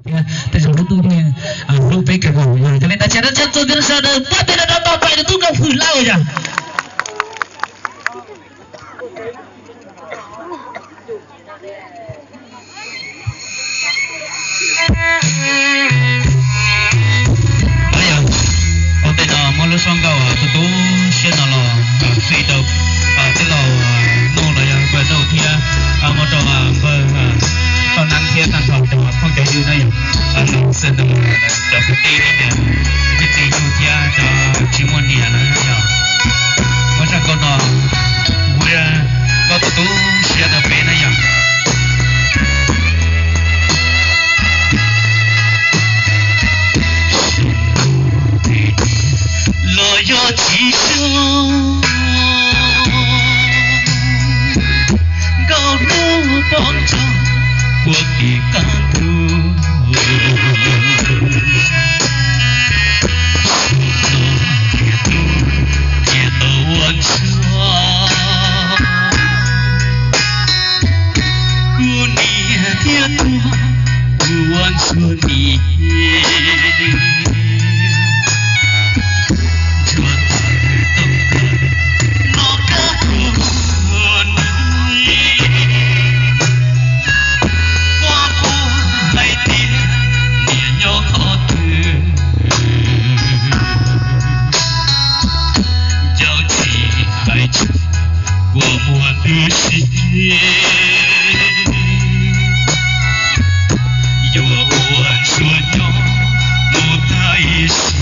Thiab tej zaum lub ntuj yeej hlub peb kawg nkaus yog. Yog li ntawd ces rau txhua tus sawv daws pab peb rov qab pab pab tus tub Nkauj Hwm Lauj yog. Yog, ua ntej no muab lub suab nkauj tu tu siab no los fij rau tij laug Nuj los yog npawg Nuj thiab muab rau npawg Toj Neeb thiab tag nrho cov phooj cov ywg na yog, leej xwb cov kwv tij, kwv tij nyuj thiab cov tsis muaj niam na yog. Muab zaj nkauj no, muab nkauj tu tu siab rau peb na yog. Los yog tsis zoo, nkauj hnub poob tso puag tim qab ntug. Tus no niam tuag, niam tau ua ntsuag, kuv niam thiaj tuag, kuv ua ntsuag niam. Ntsuag tawm tau plaws no kab kuv niam. Koj puas hais tias niam nyob qhov twg? Yog tsis hais tseeb, koj muaj ntws si, yuav ua ntsuag nyob mus tag ib sim.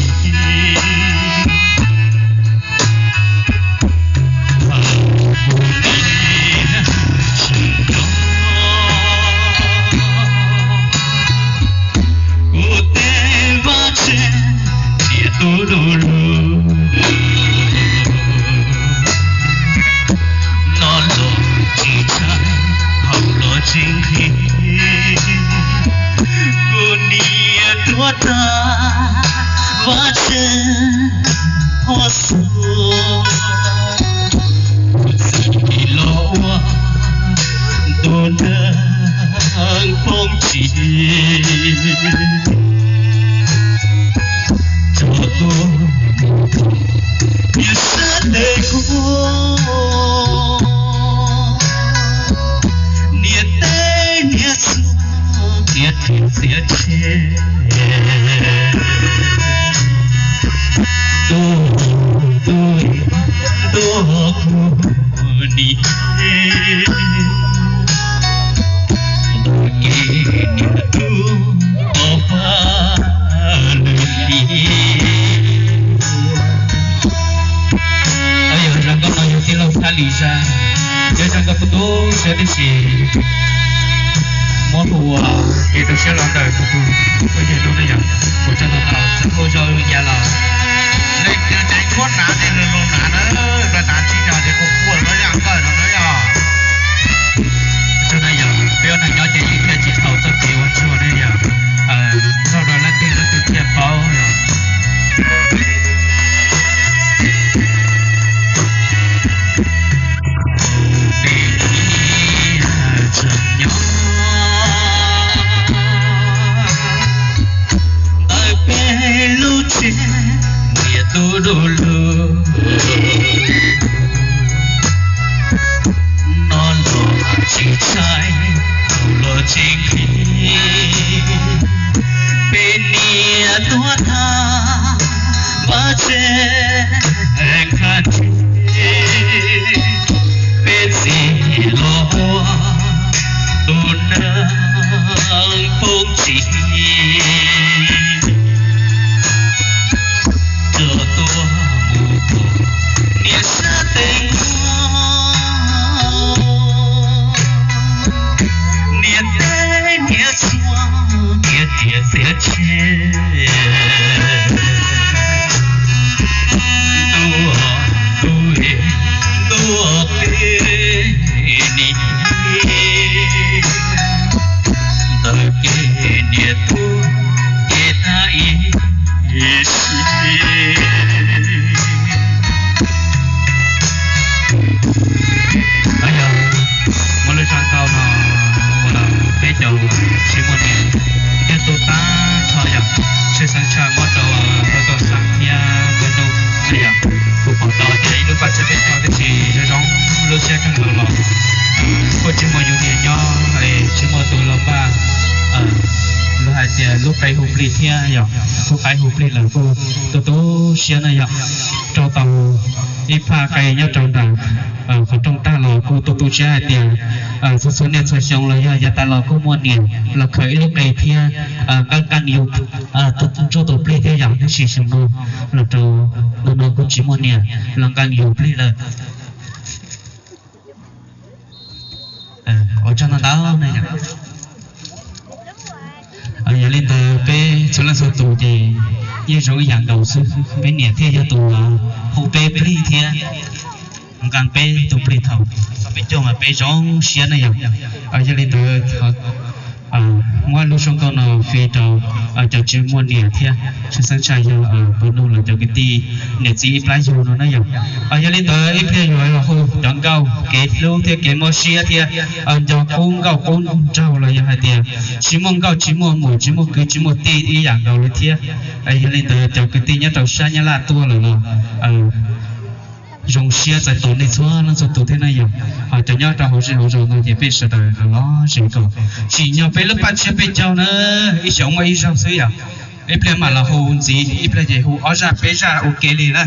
Thaum kuv niam tseem nyob, kuv teb vaj tsev niam tub du lug. No los tsis ntshai, haus los tsis nqhis, kuv niam tuag tag vaj tsev ho xwb. Kuv txiv los ua tus neeg poob tsis, tso tuaj mus niam sab tes kuv, niam teb niam txua tiav ris txiav tse. Ntuj, ntuj, ntuj kuv niam, ntawm kev niam tub pov pab lwm tiam. Yog zaj nkauj no yog tij laug Thaj Lis zaj, yog zaj nkauj tu tu siab tib si. Muab hu ua kev rau siab los ntawm tus tus phooj ywg Nuj ne yom, kuv tso ntau ntau txog hu zoo ya los. Leej twg tseem tshuab hnav ces nws los hnav na, nws hnav tsis tau ces kuv quaj los zaj nkauj no na yom. Tso na yom, peb ua neeg nyob ces yeej thiaj tsis tau txoj kev ua ntsuag ne yom. Nrog rau leej twg leej twg thiaj paub yom. Peb tseem nyob ntawm peb lub tsev niam tub du lug. No los tsis ntshai, haus los tsis nqhis, peb niam tuag tag vaj tsev qhab ntse, peb txiv los ua tus neeg poob tsis. Tso tuaj mus pom niam sab tes kuv, niam teb niam txua tiav ris txiav tse. Ntuj, ntuj, ntuj peb niam, ntawm kev niam tub kev tag ib sim. Yog muaj lub zaj nkauj no ua peb cov tsis muaj niam, yog tus tab Lub qe hu plig thiab yog lub qe hu plig lawm kuj tu tu siab na yog rau tau ib phaj qe nyob rau nram qhov rooj tag los kuj tu tu siab hais tias txhua txhua niaj txhua xyoo los yog yav tas los kuj muaj niam los khaws ib lub qe thiab nqeeb nqeeb yus ntsuj tus plig thiab yog tab sis xyoo no los rau hnub no kuj tsis muaj niam los nqeeb yus plig lawm. Ua tsaug ntau ntau na yom. Yog li ntawd peb txhua leej txhua tus ces yeej zoo ib yam nkaus xwb, peb niam thiaj yog tus hu peb plig thiab nqee peb tus plig thaum peb coj mas peb zoo siab na yom. Yog li ntawd muab lub zoo nkauj no fij rau cov tsis muaj niam thiab tshwj xeeb tshaj yog npawg Nuj los cov kwv tij niam txiv ib plab yug no na yom. Yog li ntawd ib pliag yuav los hu cov nkauj kev hlub thiab kev mob siab thiab nco qub nkauj qub nraug los yog hais tias tsis muaj nkauj tsis muaj muam tsis muaj kwv tsis muaj tij ib yam nkaus li thiab. Yog li ntawd cov kwv tij nyob rau sab Nyab Laj tuaj lawm los zoo siab txais tos nej txhua leej txhua tus thiab na yom. Ho cov nyob rau hauv zej hauv zos no ces peb sawv daws los los zem kom tsim nyog peb lub paj tsiab peb caug na, ib xyoos muaj ib zaug xwb yom. Ib pliag mam los hu ntxiv, ib pliag ces hu ob zaj peb zaj ua ke li na.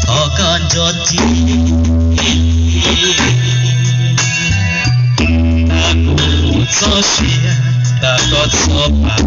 Thov koj nco tib, tag kuv txoj sia, tag koj txoj pam.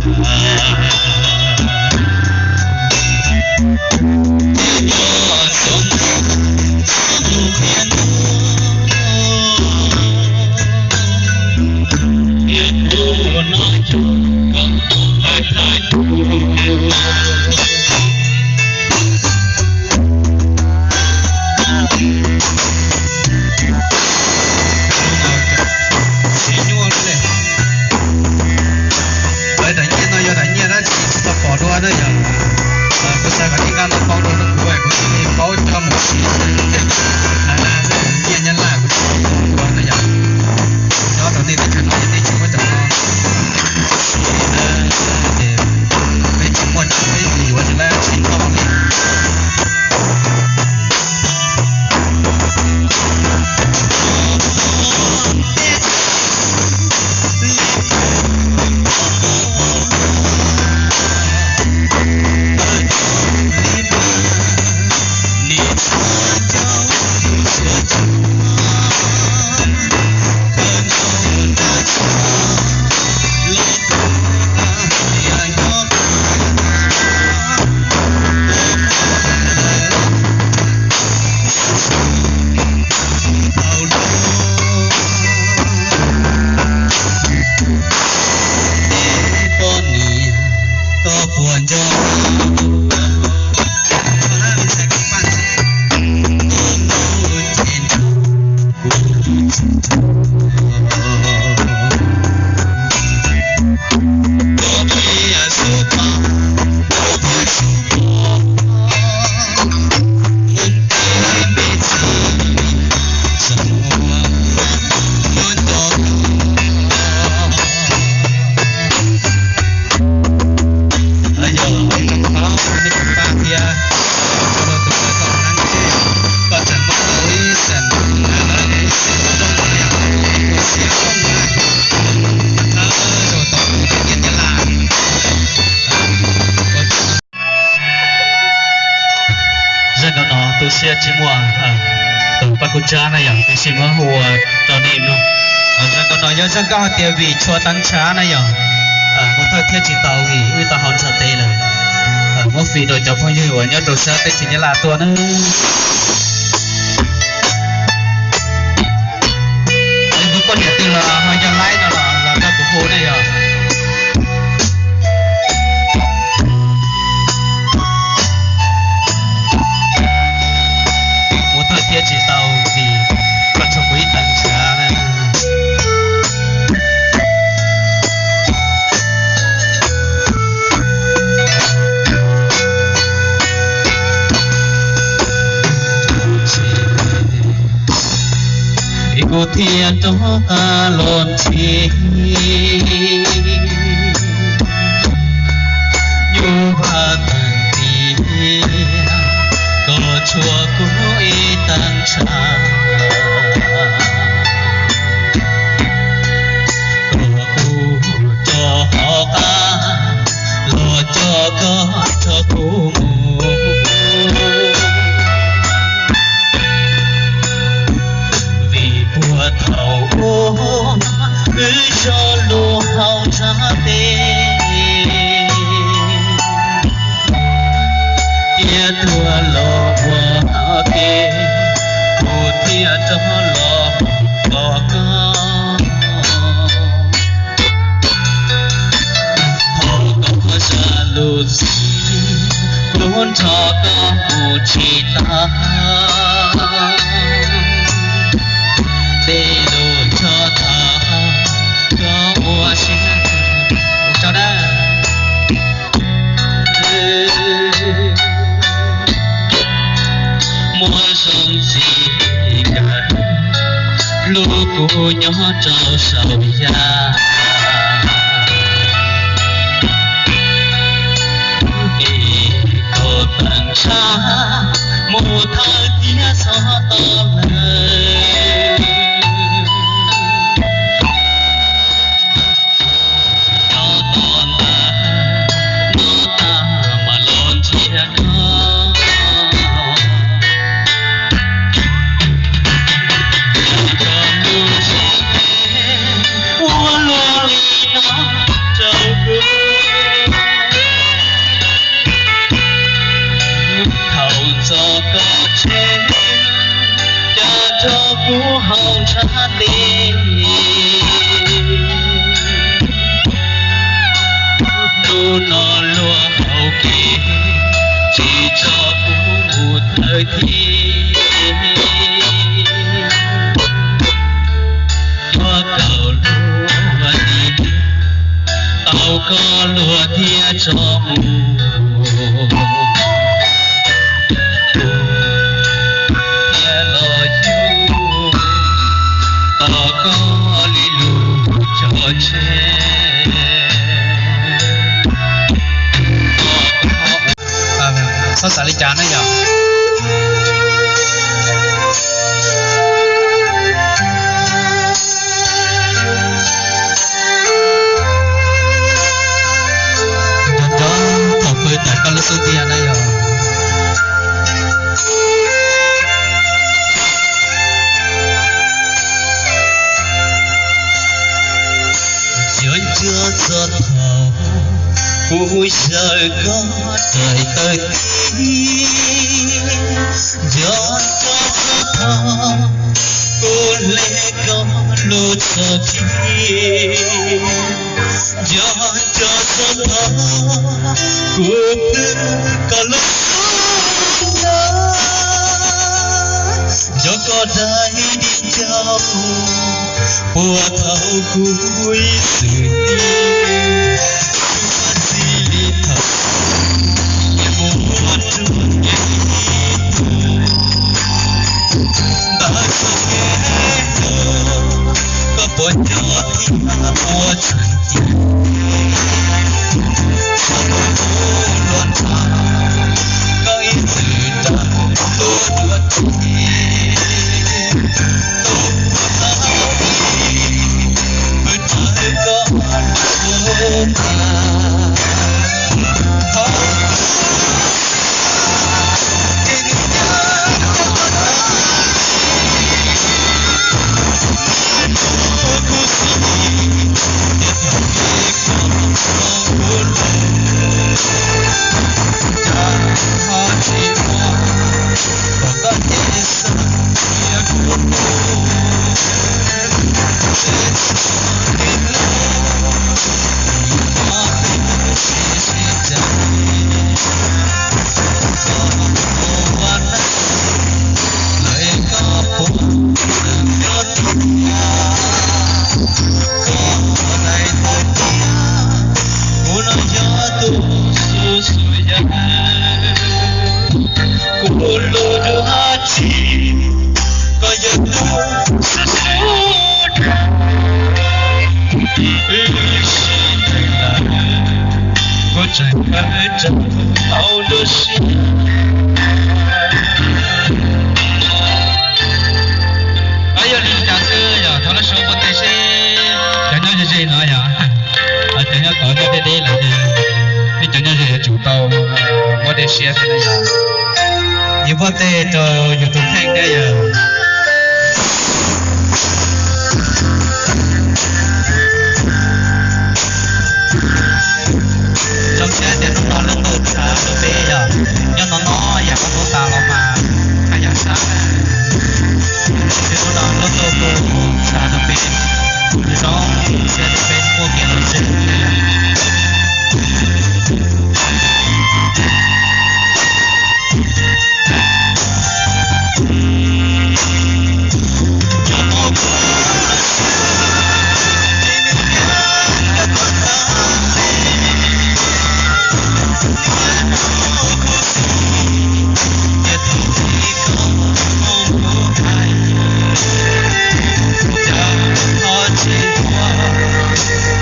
Zaj nkauj no tu siab tsis muaj tus pab kuj tsab na yog, tiam sis muab hu ua rau nej mloog. Zaj nkauj no yog zaj nkauj hais tias vim tshuav teev tshav na yog, mus thawj thiab tsis tau vim wb tau hau ntshav tes lawm. Muab fij rau cov phooj ywg uas nyob rau sab teb chaws Nyab Laj tuaj na. Yog poj niam twg los ho yog laib no los los rau kuv hu na yog. Mus thawj thiab tsis tau vim koj tshuav kuv ib teev tshav. Kuv thiaj rov qab los ntsib nyuj vaj teev tiam, koj tshuav kuv ib teev tshav. Koj kuv rov qab los coj koj rov kuv mus. Vim puag thaum ub wb tso lus hauv ntshav tes, thiaj tuaj los ua ke, kuv thiaj rov los tos koj. Thov koj zam lub txim, kuv nrog koj mus tsis tau, tej lus nrog thov koj ua siab tso da. Muaj zoo tsis nkawm hlub kuv nyob rau saum yaj, es koj teev tshav mus thawj thiab txhob tau lawm. Nyob tom ntawd no tas mam los nrhiav koj. Koj mus tsis phem ua luaj li no rau kuv. Thaum txog koj tsev, cas nrog kuv hauv ntshav tes. Hnub no luag hauv kev, tsis tso kuv mus thawj thiab. Yuav kaum luag li, tau koj luag thiaj tso mus. Thiaj los yug tos koj li lus cog tseg. Txhob xav li cas na yog. Nco nco thaum pw tawm koj lub xub ntiag na yog. Zaum koj daim tawv tiag, nco tso xub thawj, kuv hle koj lub txoj kev. Nco tso xub thawj, kuv pw koj lub txoj kev. Nco koj daim di ncauj, puas thaum kuv ib txwm hnov txij li thaum kuv mus ua ruam kev ib tug. Ntawm txoj kev hlub, koj puas nco thiab puas tseem cia, txog lub luag ntxhab, koj ib txwm nrog lub duav txij. Tus puag tau ib pw raws koj lub txaj, thaum tus cia li nyob rau tag li, kuv khuv xim tias thaum ub koj hlub kuv lawm, cas ho tsis muaj kom koj nce xav tias kuv tuag. Seb txoj kev hlub, nws nyob twg sib sib cais, koj ua neej lawm koj puas nco tiag, koj daim tawv tiag, kuv no yog tus xub xub yawg. Kuv lub dua tsis, koj yog tus xub xub dhau, wb sib ntsib lawm, kuv tseem khawb rau hauv nruab siab. Yog li cas xwb yog thov lub suab npuaj teg seb cov nyob ze ze no yog, cov nyob tod nyob deb deb lawm ces peb cov nyob ze yuav tsum tau muab dej siab xwb na yog. Yus npuaj teg rau yus tus kheej thiab yog. Zoo siab tias hnub no lub ntuj tshaj rau peb yog, nyob no no yam qhov tuaj tas los mas haj yam sab. Hnub no lub ntuj kuj tshaj rau peb, zoo siab tias peb muaj kev lom zem.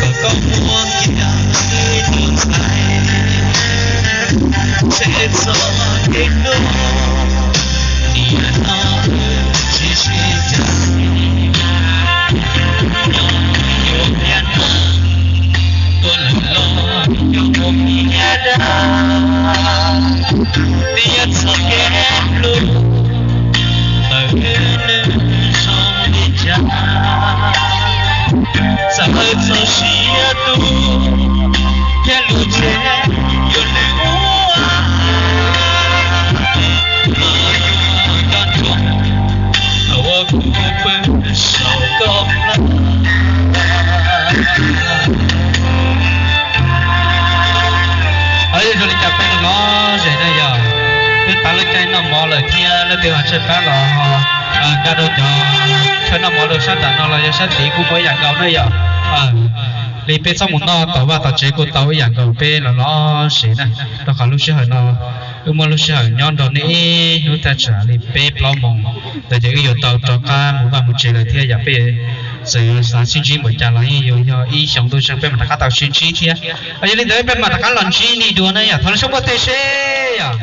Kom koj muab kiag ib tug ntxhais, seb txoj kev hlub niam no tsis sib cais. Nyob yuav niaj hnub tuaj lawm los coj mus niaj dag, tiam sis txoj kev hlub ntawm wb nws zoo li cas. Txawm txog siav tuaj thiab lub tsheb yuav lwj ua, los yuav nco ntsoov thaum uas kuv pw saum koj plab. Yog zoo li cas peb los lom zem na yog, twb tas lub caij noj mov lawm thiab leej twg ho tshaib plab los ho nkag rau cov chaw noj mov rau sab nram no los yog sab tid kuj muaj ib yam nkaus na yog. Li peb txhob mus noj tom vaj tom tsev kuj tau ib yam nkaus, peb los lom zem na, rau qhov lub sij hawm no wb muaj lub sij hawm nyob nrog nej ib hnub thaj tsam li peb plaub moos ntawd ces wb yuav tau rov qab mus vaj mus tsev lawm thiab yog peb txawm yuav xav sib ntsib npaum cas los yeej yuav yog ib xyoo ntuj zeeg peb mam rov qab tau sib ntsib thiab. Yog li ntawd peb mam rov qab los ntsib nej dua na yog, thov lub suab npuaj teg seb yog.